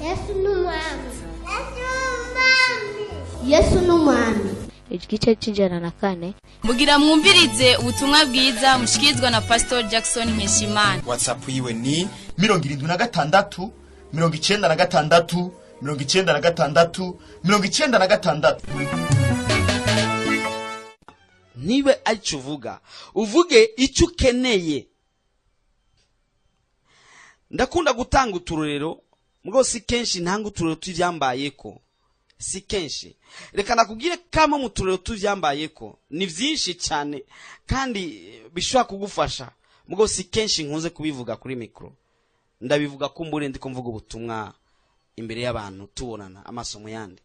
Yesu ni umwami. Yesu ni umwami. Igice c'104. Mugira mwumvirize ubutumwa bwiza mushikirizwa na Pastor Jackson Nkeshimana. WhatsApp yiwe ni 76 96 96 96. Niba aricyo uvuga, uvuge icyo ukeneye. Ndakunda gutanga uturorero, mugabo si kenshi ntanga uturorero tw'ibyambayeko, si kenshi. Reka nakubwire kamwe mu turorero tw'ibyambayeko, ni byinshi cyane kandi bishobora kugufasha, mugabo si kenshi nkunze kubivuga kuri mikoro. Ndabivuga ko mbure ndiko mvuga ubutumwa imbere y'abantu, tubonana amaso mu yandi.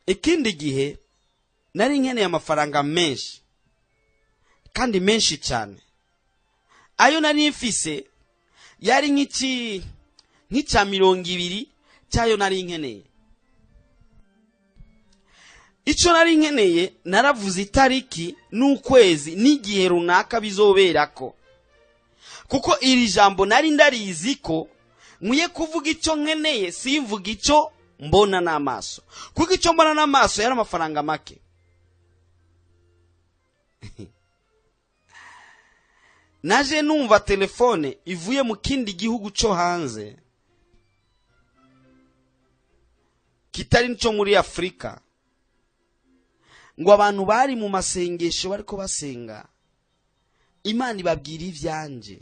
Ikindi gihe nari nkeneye amafaranga menshi kandi menshi cyane. Ayo nari mfise yari nk'icya 20 cyayo nari nkeneye. Icyo nari nkeneye, naravuze itariki n'ukwezi n'igihe runaka bizoberako, kuko iri jambo nari ndarizi ko nkwiye kuvuga icyo nkeneye, simvuga icyo mbona n'amaso, kuko icyo mbona n'amaso yari amafaranga make. Naje numva telefone ivuye mu kindi gihugu cyo hanze kitari cyo muri Afurika, ngo abantu bari mu masengesho bariko basenga, Imana ibabwira ivyanje.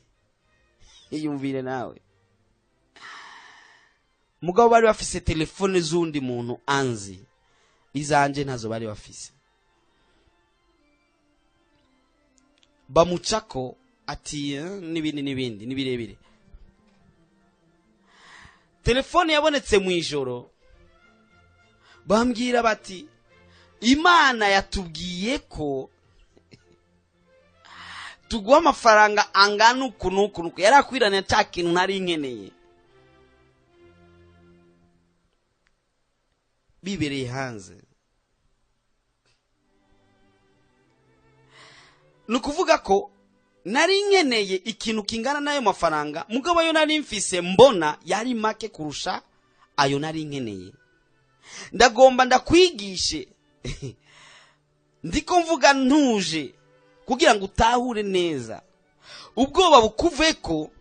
Iyumvire nawe, mugabo bari bafise telefone z'undi muntu anzi, izanje ntazo bari bafise. Bamucako ati n'ibindi n'ibindi nibirebire. Telefone yabonetse mu ijoro, bambwira bati Imana yatubwiye ko tuguha amafaranga angana uku n'uku n'uku. Yari akwiranye cya kintu nari nkeneye. Bibereye hanze. Ni ukuvuga ko nari nkeneye ikintu kingana n'ayo mafaranga, mugabo ayo nari mfise mbona yari make kurusha ayo nari nkeneye. Ndagomba ndakwigishe, ndiko mvuga ntuje kugira ngo utahure neza, ubwoba bukuve ko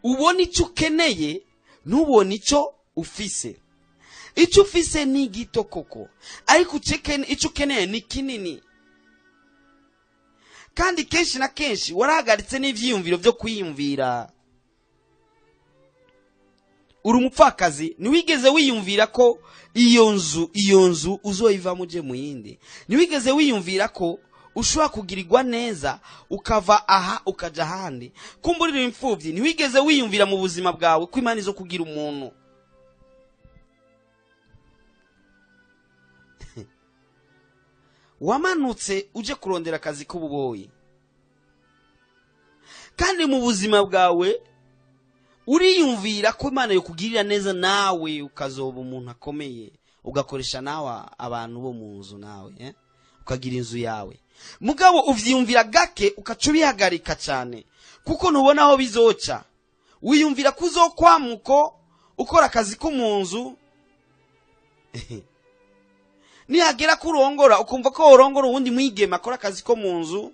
ubona icyo ukeneye ntubone icyo ufise. Icyo ufise ni gito koko, ariko icyo ukeneye ni kinini. Kandi kenshi na kenshi warahagaritse n'ivyiyumviro byo kwiyumvira. Uri umupfakazi, ntiwigeze wiyumvira ko iyo nzu uzoyivamo uje mu yindi. Ntiwigeze wiyumvira ko ushobora kugirirwa neza ukava aha ukaja ahandi. Kumburira imfuvyi, ntiwigeze wiyumvira mu buzima bwawe ko Imana izo kugira umuntu. Wamanutse uje kurondera akazi k'ububoyi, kandi mu buzima bwawe uriyumvira ko Imana yokugirira neza nawe ukazoba umuntu akomeye, ugakoresha nawe abantu bo mu nzu nawe, ukagira inzu yawe. Mugabo uvyiyumvira gake ukaca ubihagarika cyane, kuko ntubona aho bizoca. Wiyumvira ko uzokwamuko ukora akazi ko mu nzu, nihagera ko urongora ukumva ko urongora uwundi mwigeme akora akazi ko mu nzu.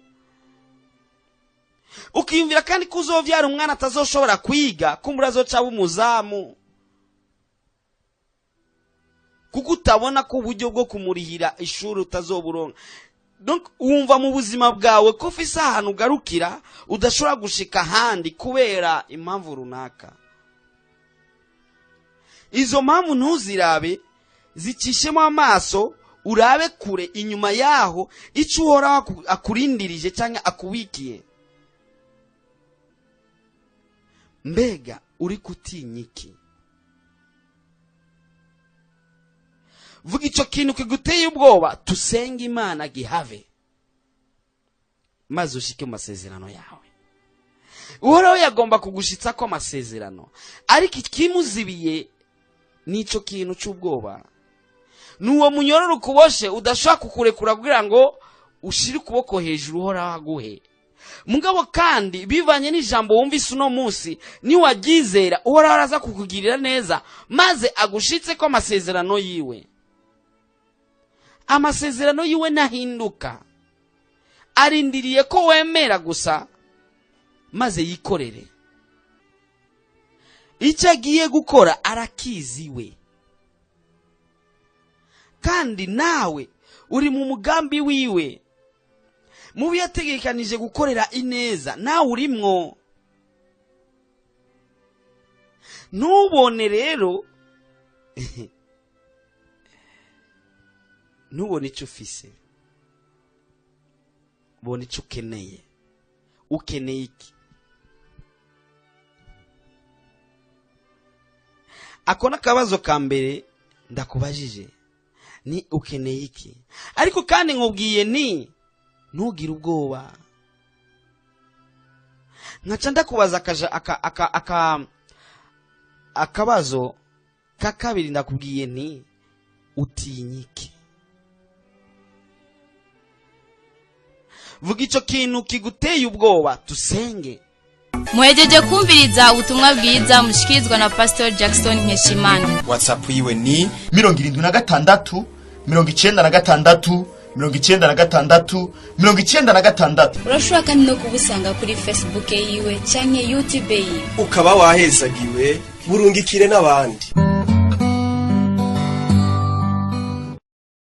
Ukiyumvira kandi ko uzovyara umwana atazoshobora kwiga, kumbura azoca umuzamu, kuko utabona ko uburyo bwo kumurihira ishuri utazoburonka. Donc wumva mu buzima bwawe ko ufise ahantu ugarukira udashobora gushika ahandi kubera impamvu runaka. Izo mpamvu ntuzirabe, zicishemo amaso, urabe kure inyuma yaho icyo Uhoraho akurindirije cyangwa akubikiye. Mbega uri gutinya iki? Vuga icyo kintu kiguteye ubwoba, tusenge Imana gihave, maze ushike mu masezerano yawe. Uhoraho yagomba kugushitsa ko amasezerano, ariko ikimuzibiye nico kintu cy'ubwoba. Nuwo munyororo ukuboshe udashobora kukurekura kugira ngo ushire ukuboko hejuru Uhoraho aguhe. Mugabo kandi bivanye n'ijambo wumvise uno munsi, niwaryizera, Uhoraho araza kukugirira neza, maze agushitse ko amasezerano yiwe. Amasezerano yiwe ntahinduka, arindiriye ko wemera gusa maze yikorere. Icyo agiye gukora arakiziwe, kandi nawe uri mu mugambi wiwe, mu byo yategekanije gukorera ineza nawe urimwo. Ntubone rero, ntubone icyo ufise, bona icyo ukeneye. Ukeneye iki? Ako ni akabazo ka mbere ndakubajije, ni ukeneye iki? Ariko kandi nkubwiye ni ntugire ubwoba. Nkaca ndakubaza akabazo ka kabiri, ndakubwiye nti utinyike. Vuga icyo kintu kiguteye ubwoba, tusenge. Muhejeje kumviriza ubutumwa bwiza mushikirizwa na Pastor Jackson Nkeshimana. WhatsApp yiwe ni 76 96 96 96. Urashobora kandi no kubusanga kuri Facebook yiwe canke YouTube yiwe. Ukaba wahezagiwe, burungikire n'abandi.